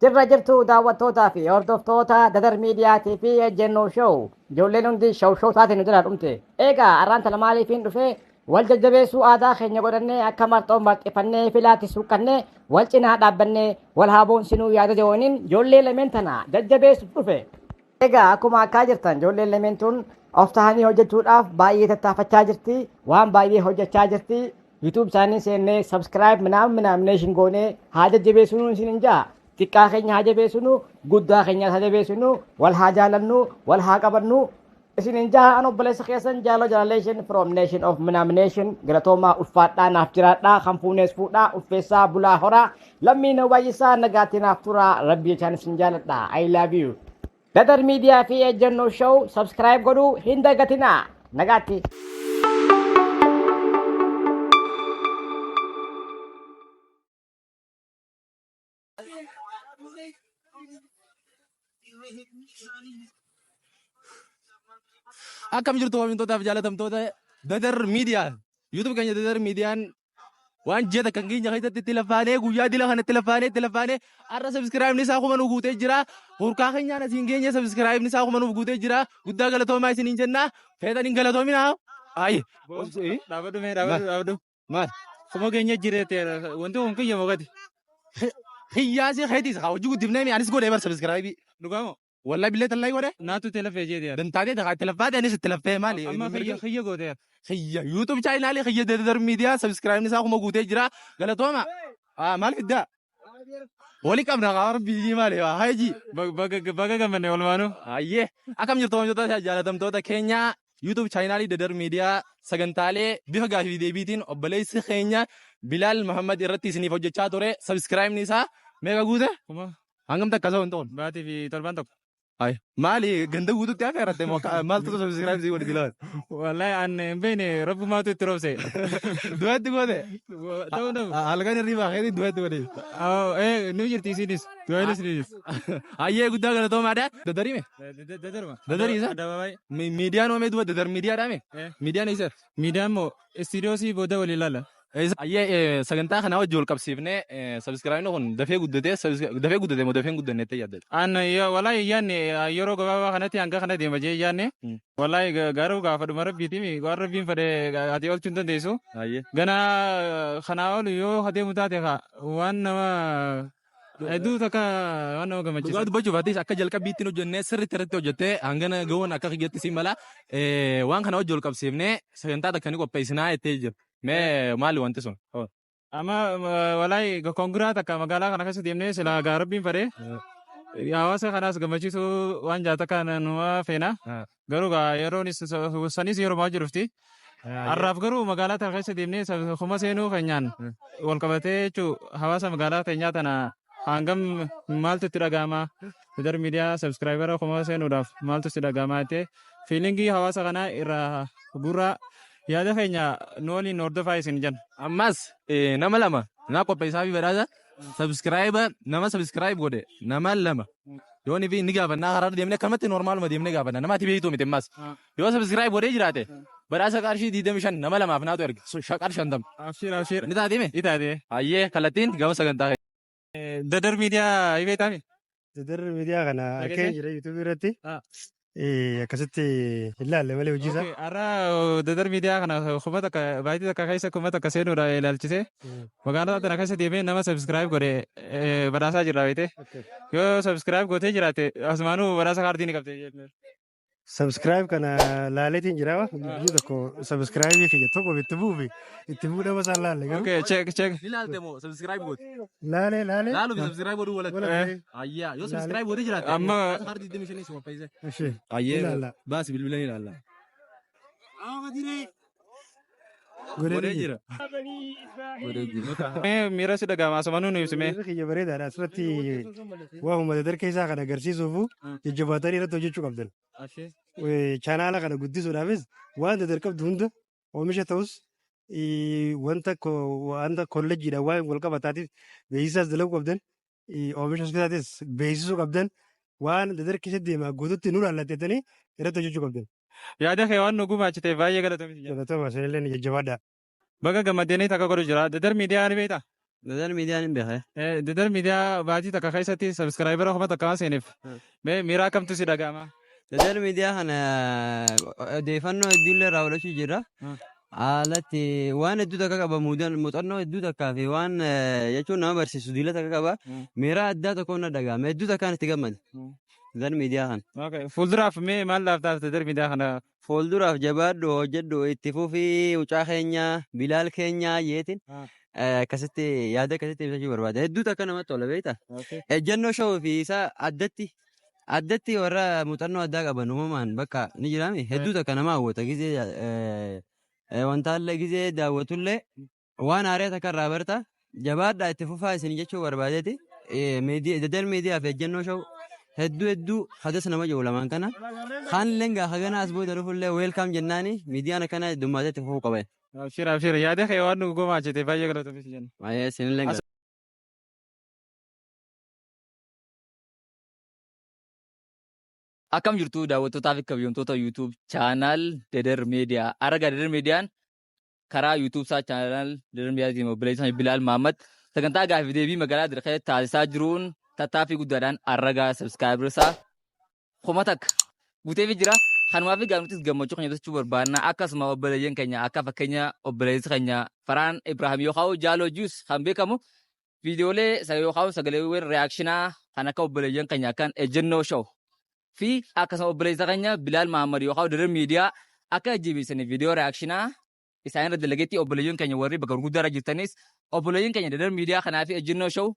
Jirra jirtu daawwattootaa fi hordoftoota Dadar Miidiyaatii fi Ejjennoo Show. Ijoolleen hundi show show taate nu jalaa dhumte. Egaa arraan tana maaliifiin dhufee wal jajjabeessuu aadaa keenya godhannee akka marxoo marxifannee filaatti suuqqannee wal cinaa dhaabbannee wal haa boonsinuu yaada jedhuuniin ijoollee lameen tana jajjabeessuuf dhufe. Egaa akkuma akkaa jirtan ijoolleen lameen tun of tahanii hojjechuudhaaf baay'ee tattaafachaa jirti. Waan baay'ee hojjechaa jirti. YouTube isaanii seennee subscribe minaamin minaamination goonee haa jajjabeessinuu isin hin ja'a. Xiqqaa keenya haa jabeessinu, guddaa keenyas haa jabeessinu, wal haa jaalannu, wal haa qabannu. Isin hin ja'a an obboleessa keessan jaaloo jaalaleeshin from nation of minaamination galatoomaa ulfaadhaa naaf jiraadhaa kan fuunees fuudhaa ulfeessaa bulaa horaa lammii na baay'isaa nagaatti naaf turaa rabbii jechaan isin jaaladha. I love you. Dadar Miidiyaa fi Ejjennoo Show subscribe godhuu hin dagatinaa. Nagaatti. Akkam jirtu hordoftoota fi jaalatamtoota Dadar Miidiyaa. YouTube keenya Dadar Miidiyaan waan ji'a takka keenya keessatti itti lafaanee guyyaa dila kana itti lafaanee itti lafaanee har'a sabiskiraayibni isaa kuma nu guutee jira. Hurkaa keenyaan asiin geenye sabiskiraayibni isaa kuma nuuf guutee jira. Guddaa galatoomaa isiniin jenna. Feetan hin galatoominaa. Ayi. Dhaabadhu mee dhaabadhu dhaabadhu. Maal? Kuma keenya jireette wanti kun kiyya mogati. Hiyyaasii keetiis haa hojii guddifnee anis godhee bar sabiskiraayibii. Dhugamoo Wallahi billee tallaa godhe. Naatu itti lafee jeeti. Dantaatee takaa itti laffaate anis itti laffee maali? Amma kiyya kiyya gooteera. Kiyya YouTube chaayinaalee kiyya Dadar Miidiyaa sabiskiraayibni isaa kuma guutee jira. Galatooma. Maal fiddaa? Wali qabna kaa rabbii maali? Haji. Baga baga gammanne walumaanuu. Hayyee. Akkam jirtu hordoftoota jaalatamtoota keenya YouTube chaayinaalii Dadar Miidiyaa sagantaalee bifa gaafii fi deebiitiin obboleessi keenya Bilaal Muhammad irratti isiniif hojjechaa ture. Sabiskiraayibni isaa meeqa guute? Kuma Hangam takka isa wantoon? baatii fi torbaan tokko. Ay, maali ganda guututti hafe irratti moo maaltu subscribe sii godhe dilaan? Wallahi an hin beekne rabbumaatu itti roobse. Du'atti goote? Ta'uu dhabu. Halkan hirribaa keetii du'atti godhe. Eh nu jirti isiinis. Du'aanis ni jirti. Hayyee guddaa galatoomaadha. Dadarime? Dadaruma. Dadarii isa? Adabaabaayi. Miidiyaan oomee duba dadar miidiyaa dhaame? Miidiyaan eessa? Miidiyaan moo istiidiyoo sii booda walii ilaala. Ayyee sagantaa kanaa wajjin wal qabsiifnee sabiskiraayibni kun dafee guddatee dafee guddate moo dafee hin guddanne jettee yaadda? An wallahi yaanne yeroo gabaabaa kanatti hanga kana deema jee yaanne wallahi garuu gaafa dhuma rabbiiti waan rabbiin fedhe ati oolchuu hin dandeessu. Ayyee. Gana kanaa ol yoo adeemu taate waan nama hedduu takka waan nama Dhugaa gammachiisa. dubbachuuf atis akka jalqabbiitti hin hojjennee sirriitti irratti hojjettee hangana gahuun akka kiyyatti si mala waan kana wajjin wal qabsiifnee sagantaa takka ni qopheessinaa jettee jira. Mee maali wanti sun? Amma wallahi kongiraa takka magaalaa kana keessa deemnee silaa gaa rabbiin fedhe hawaasa kanaas gammachiisuu waan jaata kana numa feena. Garuu gaa yeroonis sanis yeroo maa jirufti. Har'aaf garuu magaalaa tana keessa deemnee kuma seenuu keenyaan wal qabatee jechuu hawaasa magaalaa keenyaa tana hangam maaltu itti dhaga'ama? Dadar miidiyaa subscriber kuma seenuudhaaf maaltu itti dhaga'ama jettee feelingii hawaasa kanaa irraa gurraa yaada keenya nu waliin hordofaa isin jenna. Ammas nama lama naa qopheessaa fi badhaasa subscribe nama subscribe godhe nama lama yoo ni fi ni gaafannaa karaa deemnee akkanumatti normaaluma deemnee gaafanna nama ati beektu miti ammas yoo subscribe godhee jiraate badhaasa qarshii 25 nama lamaaf naatu erga shaqar 50. Abshiir abshiir. Ni taatee mee? Ni taatee. Hayyee kallattiin gama sagantaa Dadar miidiyaa ni beektaa? Dadar miidiyaa kana Dhageessee? arkeen jira YouTube irratti. Ah. Akkasitti hin laalle malee hojii isaa. Okay, har'a Dadar miidiyaa kana 1000 baatii takka keessa 1000 seenuudha ilaalchisee magaalota tana keessa deemee nama subscribe godhe badhaasaa jirra beekte. Yoo subscribe gootee jiraatte asumaanuu badhaasa kaardii ni qabde. Subscribe kana laaleetiin jira. Biyyi tokko subscribe kiyya tokko itti buufi itti bu'uu dhaba isaan laalle garuu. Okay, check check. Ni laalte moo subscribe goote? Laalee laalee. Laaluu fi subscribe godhuu walatti. Walatti. Ayyaa yoo Laalee. subscribe gootee jiraatte Amma- kaardii 25 si qopheesse. Ishee. Ayyee Ilaalla. baasi bilbila ni ilaalla. Godhee Godhee jira. jira. Godhee jira. Mee miira si dhaga'ama asumaanuu nu ibsime. Miirri kiyya bareedaadha. Asirratti waa uummata darkee isaa kana agarsiisuufu jajjabaatanii irratti hojjechuu qabdan. Chaanaala kana guddisuudhaafis waan dadar qabdu hunda oomisha ta'us wanta wanta kolleejjiidhaan waan wal qabataatiif beeksisaas dalaguu qabdan oomisha hospitaatis beeksisuu qabdan waan dadar keessa deemaa guututti nu laallatteetanii irratti hojjechuu qabdan. Yaada kee waan nu gumaachiteef baay'ee galatoomi. Galatoomaa isinillee ni jajjabaadhaa. Baga gammaddeenii takka godhu jira. Dadar miidiyaa ni beektaa? Dadar miidiyaan hin beekee. Dadar miidiyaa baatii takka keessatti subscriber 1000 waan seeneef mee miira akkamtu si dhaga'ama? Dadar miidiyaa kana odeeffannoo hedduullee irraa fudhachuu jira. Haalatti waan hedduu takka qaba, muuxannoo hedduu takkaa fi waan jechuun nama barsiisu diila takka qaba. Miira addaa tokkoon na dhaga'ama. Hedduu takkaan itti gammade. Dadar miidiyaa kana. Fuulduraaf mee maal laaftaaf Dadar miidiyaa kana? Fuulduraaf jabaadhu, hojjedhu, itti fufii, mucaa keenya Bilaal keenya yeetiin akkasitti yaada akkasitti ibsachuu barbaada. Hedduu takka namatti tola beektaa? Ejjennoo showuu fi isa addatti addatti warra muuxannoo addaa qaban uumamaan bakka ni jiraami. Hedduu takka nama hawwata, gizee wantaallee gizee daawwatullee waan haaraa takka irraa barta. Jabaadhaa, itti fufaa isin jechuu barbaadeeti. Dadar miidiyaa fi ejjennoo show hedduu hedduu hadas nama jiru lamaan kana. Kaanillee gaa hagana as booda dhufullee welcome jennaani, miidiyaan akkana heddummaatee itti fufuu qaba. Abshir, abshir, yaada kee waan nu gumaachite baay'ee galatoomii si jenna. Baay'ee isinillee. Akkam jirtu daawwattootaa fi kabajamtoota YouTube channel Dadar Media. Araga Dadar Mediaan karaa YouTube isaa channel Dadar Mediaatiin obboleessa Bilaal Mahammad sagantaa gaafii deebii magaalaa Dirqee taasisaa jiruun tattaaffii guddaadhaan arragaa subscriber isaa 1000 guuteefii jira. Kanumaaf egaa nutis gammachuu keenya ibsachuu barbaanna. Akkasuma obboleeyyan keenya akka fakkeenya obboleessi keenya Faraan Ibrahim yookaan Jaaloo Juus kan beekamu viidiyoolee yookaan sagaleewwan reactionaa kan akka obboleeyyan keenya akkan ejjennoo show fi akkasuma obboleessa keenya Bilaal Mahammad yookaan Dadar Miidiyaa akka jajjabeessanii viidiyoo reactionaa isaan irra dalageetti, obboleeyyan keenya warri bakka gurguddaa irra jirtanis obboleeyyan keenya Dadar Miidiyaa kanaa fi ejjennoo show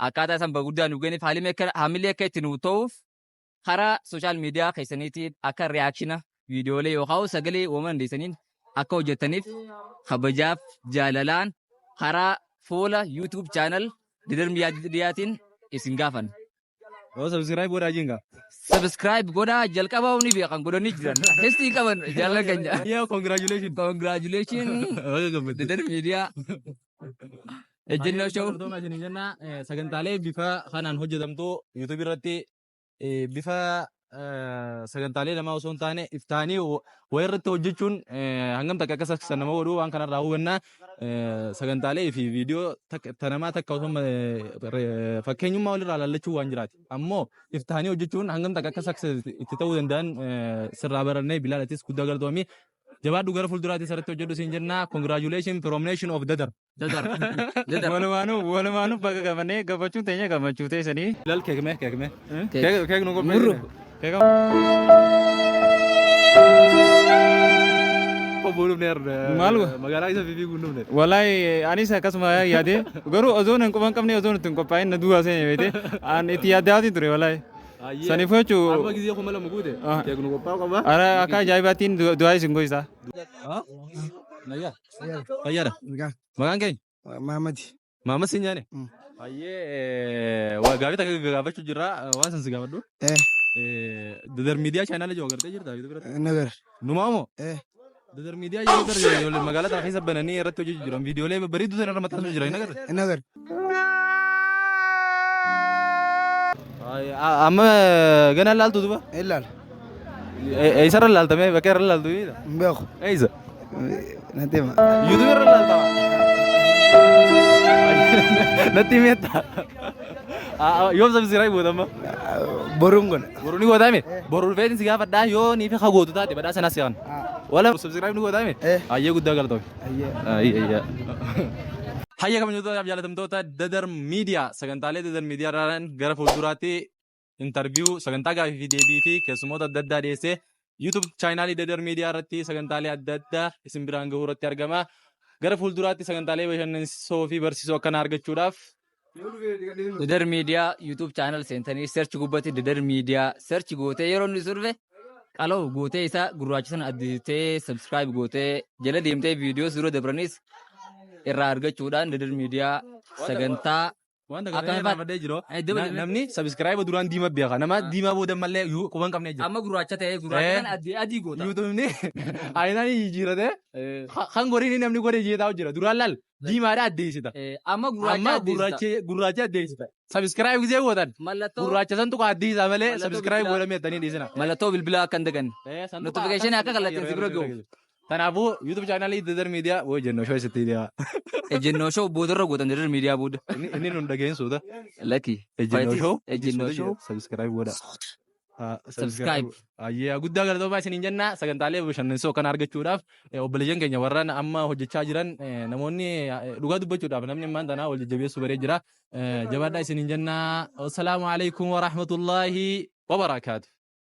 akkaataa isaan bakka guddaa nu ga'aniif haamilee akka itti nu ta'uuf karaa social media keessaniitiin akka reactiona viidiyoolee yookaan sagalee uumaman dandeessaniin akka hojjetaniif kabajaaf jaalalaan karaa fuula YouTube channel Dadar Miidiyaatiin isin gaafan. Yoo subscribe godhaa jenga. Subscribe godhaa, jalqaba ni beekan godhanii jiran. Histii qaban jaalala keenya. Yeah, congratulations. Congratulations. Baga gammadde. Dadar Miidiyaa. Ejjennoo show. Galatoomaa isiniin jenna. Sagantaalee bifa kanaan hojjetamtu YouTube irratti bifa sagantaalee namaa osoo hin taane iftaanii wayii irratti hojjechuun hangam takka akka saffisa nama godhu waan kanarraa hubanna. Sagantaalee fi viidiyoo ta namaa takka osoo fakkeenyummaa walirraa laallachuu waan jiraati. Ammoo iftaanii hojjechuun hangam takka akka success itti ta'uu danda'an sirraa barannee. Bilaalatis guddaa galatoomii. Jabaadhu, gara fuulduraatti irratti hojjedhu siin jenna. Congratulations from Nation of Dadar. Dadar. Dadar. Walumaanuu baga gamannee, gammachuun teenya gammachuu teessanii. Bilal, keekmee keekmee. Keek. Keek nu Murru. qopheessine. Keeka. Maal Magaalaa isa fiiguu hin dhufne. Wallahi anis akkasuma yaade, garuu osoo hin quban qabne, osoo nuti hin qophaa'in na duwwaa seene beekte, an itti yaaddaatiin ture wallahi. Saniifuu Amma jechuun gizee 2000 guute. Keek nu qophaa'u qaba. Ara akka ajaa'ibaatiin du'aa isin goyisa. Nayyaa. Fayyaadha. Maqaan keenya? Mahamadi. Maammas siin nyaane? Baay'ee waa gaafii takka gaafachuu jirra. Waan san si gaafadhu. Dadar miidiyaa channel jiru agartee jirta YouTube irratti? Nagar. Numaa moo? Eh. Dadar miidiyaa yeroo darbe ijoollee magaalaa tana keessa bananii irratti hojjechuu jiran, viidiyoolee babbareedduu sana irra maxxansuu jiran hin agarre? Nagar. Amma gana laaltu duba? Ilaal. Eessarra laaltamee, bakka irra laaltu? Hin beeku. Eessa? Natti hima. YouTube irra laaltama. Natti himeetta. Yoom subscribe gootama? Boruun godha. Boru ni gootame? Boru dhufeetiin si gaafadhaa, yoo ni fi hagootu taate badhaasa nas si'an. Wala subscribe ni gootame? Ayyee, guddaa galatoomi. Ayyee. Hayya, kabajamtoota fi jaalatamtoota Dadar Miidiyaa, sagantaalee Dadar Miidiyaa irraan gara fuulduraatti interview, sagantaa gaafii fi deebii fi keessummoota adda addaa dhiyeessee YouTube channelii Dadar Miidiyaa irratti sagantaalee adda addaa isin biraan gahuu irratti argama. Gara fuulduraatti sagantaalee bashannansiisoo fi barsiisoo akkanaa argachuudhaaf Dadar Miidiyaa YouTube channel seentanii search gubbatti Dadar Miidiyaa search gootee yeroo inni surfe qaloo gootee isaa gurraacha sana additee subscribe gootee jala deemtee viidiyoo suuraa dabranis irraa argachuudhaan Dadar Miidiyaa sagantaa Wanta Akka kana irraanfadhee jiru. Namni subscribe duraan diimaa beeka. Nama diimaa booda mallee quban qabnee jira. Amma gurraacha ta'ee gurraacha sana adii adii goota. YouTubeni ayinaan jijjiirate kan goriin namni godhe jeetaa jira. Duraan laal diimaadha addeessita. Amma gurraacha Amma addeessita. Gurraacha addeessita. Subscribe gisee gootan. Mallattoo Gurraacha santu addeessaa malee Mallattoo subscribe bilbilaa. godhamee attanii dhiisina. Mallattoo bilbilaa akka hin daganne. Notification akka kallattiin si bira gahu. Kanaafuu YouTube chaanaalii Dadar Miidiyaa woo jennu shoo isitti dhiyaa. Ejjennoo show boodarra gootan Dadar Miidiyaa booda. Inni inni nun dhageen suuta. Lakki. Ejjennoo show. Ejjennoo show. Subscribe godha. Subscribe. Ayyee guddaa galatoomaa isiniin jenna sagantaalee bashannansiisoo kana argachuudhaaf obboleeyyan keenya warraan amma hojjechaa jiran namoonni dhugaa dubbachuudhaaf namni ammaan tanaa wal jajjabeessuu baree jira. Jabaadhaa isiniin jenna. Assalaamu alaikum wa rahmatullaahi wa barakaatu.